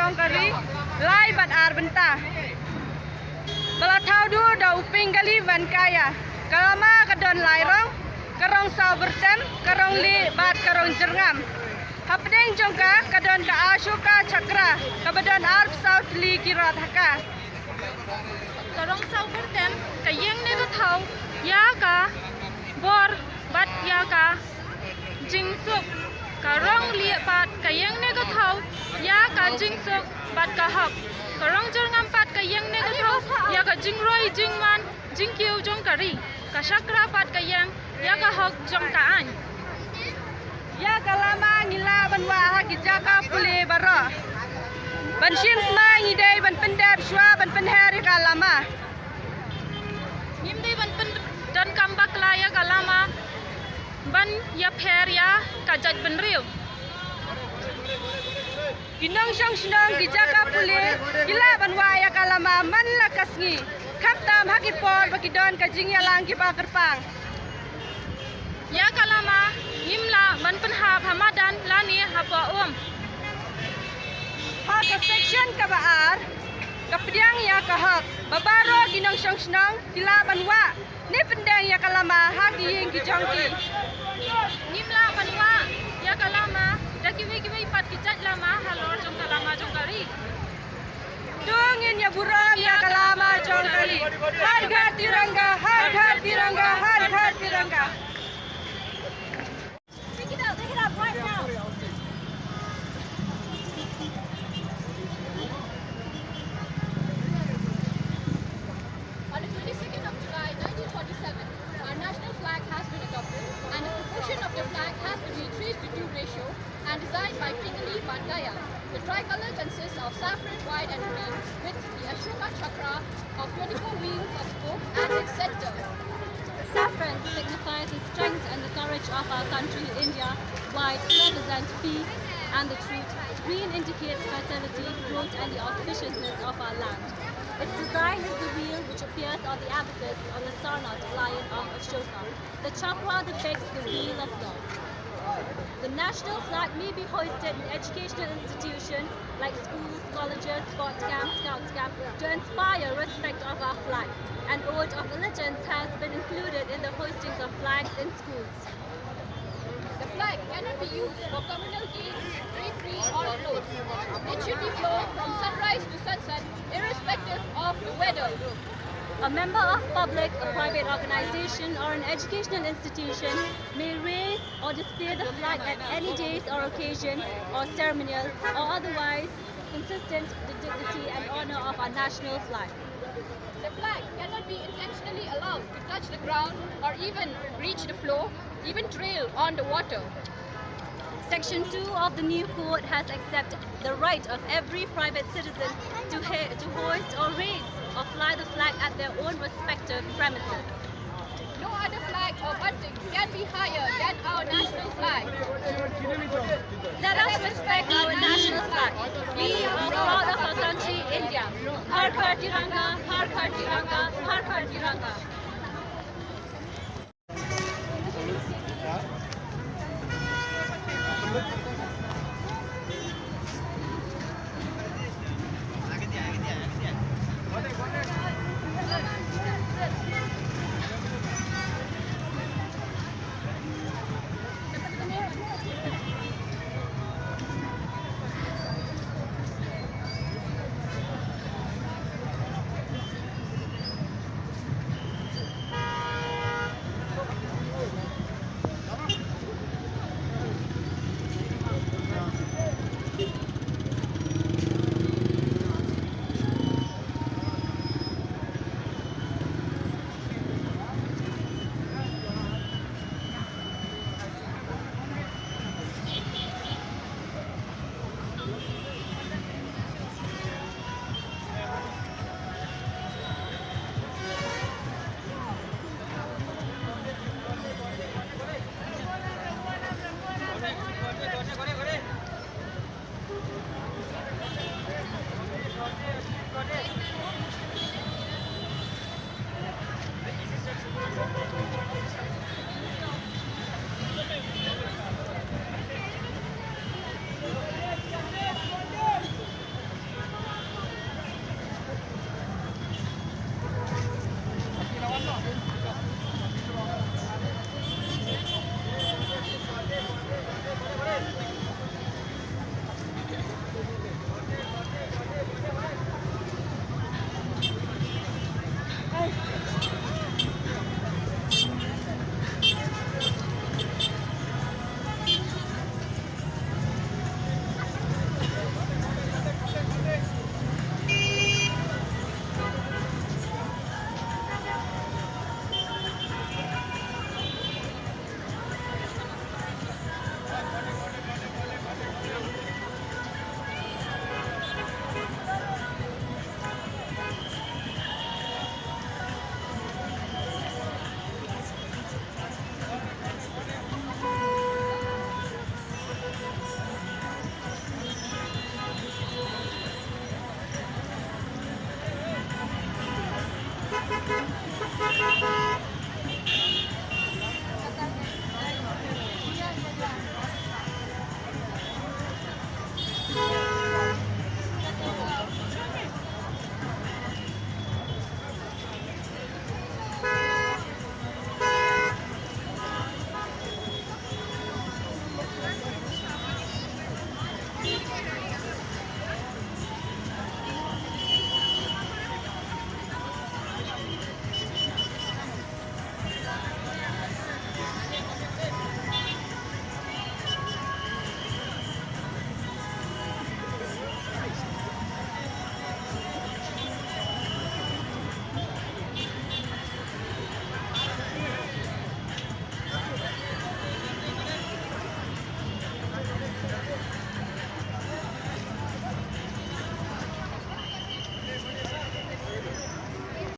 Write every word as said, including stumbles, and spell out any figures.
Jong ka ri, lai bad ar bynta. Ba la thaw duh da u Pingali Venkaiah. Ka lama ka don lai rong, ka rong saw byrtem, ka rong lieh bad ka rong jyrngam. Hapdeng jong ka, ka don ka Ashoka Chakra, kaba don arphew saw tylli ki rot ha ka. Ka rong saw byrtem, ka ïeng ne ka thaw ïa ka bor bad ïa ka jingsuk. Ka rong lieh pat, ka ïeng ne ka thaw ïa ka jingsuk bad ka hok. Ka rong jyrngam pat, ka ïeng ne ka thaw ïa ka jingroi jingwan jingkiew jong ka ri. Ka Chakra pat, ka ïeng ïa ka hok jong ka aiñ. Ïa ka lama ngi lah ban wah ha ki jaka pule baroh. Ban shim sma ngi dei ban pyndep shuwa ban pynher ïa ka lama. Ngim dei ban pyndonkam bakla ïa ka lama ban ïapher ïa ka jaitbynriew. Ki nongshong shnong, ki jaka pule ki lah ban wah ïa ka lama man la ka sngi, khamtam ha ki por ba ki don ka jingïalang kiba kyrpang. Ïa ka lama ngim lah ban pynhap ha madan lane hapoh um. Ha ka section kaba ar, ka pdiang ïa ka hok ba baroh ki nongshong shnong ki lah ban wah ne pyndeng ïa ka lama ha ki ïing ki jong ki. Ngim lah ban wah ïa ka lama da kiwei kiwei pat ki jait lama halor jong ka lama jong ka ri. To ngin ïa burom ïa ka lama jong ka ri. Har Ghar Tiranga, Har Ghar Tiranga, Har Ghar Tiranga. Take it out, take it out right now. On the twenty-second of July nineteen forty-seven, our national flag has been adopted and the proportion of the flag has been retraced to due ratio and designed by Pingali Venkaiah. The tricolor consists of saffron, white and green with the Ashoka Chakra of twenty-four wheels of oak at its center. Saffron signifies the strength and the courage of our country, India. White represents peace and the truth. Green indicates fertility, growth, and the auspiciousness of our land. Its design is the wheel which appears on the abacus on the Sarnath lion of Ashoka. The chakra depicts the wheel of law. The national flag may be hoisted in educational institutions like schools, colleges, sports camps, scouts camp to inspire respect of our flag. An ode of allegiance has been included in the hoistings of flags in schools. The flag cannot be used for communal games, drapery or clothes. It should be flown from sunrise to sunset, irrespective of the weather. A member of public, a private organization, or an educational institution may raise or display the flag at any days or occasions or ceremonial or otherwise consistent with dignity and honor of our national flag. The flag cannot be intentionally allowed to touch the ground or even reach the floor, even trail on the water. Section two of the new code has accepted the right of every private citizen to, ha- to hoist or raise or fly the flag at their own respective premises. No other flag or bunting can be higher than our national flag. Let us respect our national flag. We are proud of our country, India. Har Ghar Tiranga, Har Ghar Tiranga, Har Ghar Tiranga.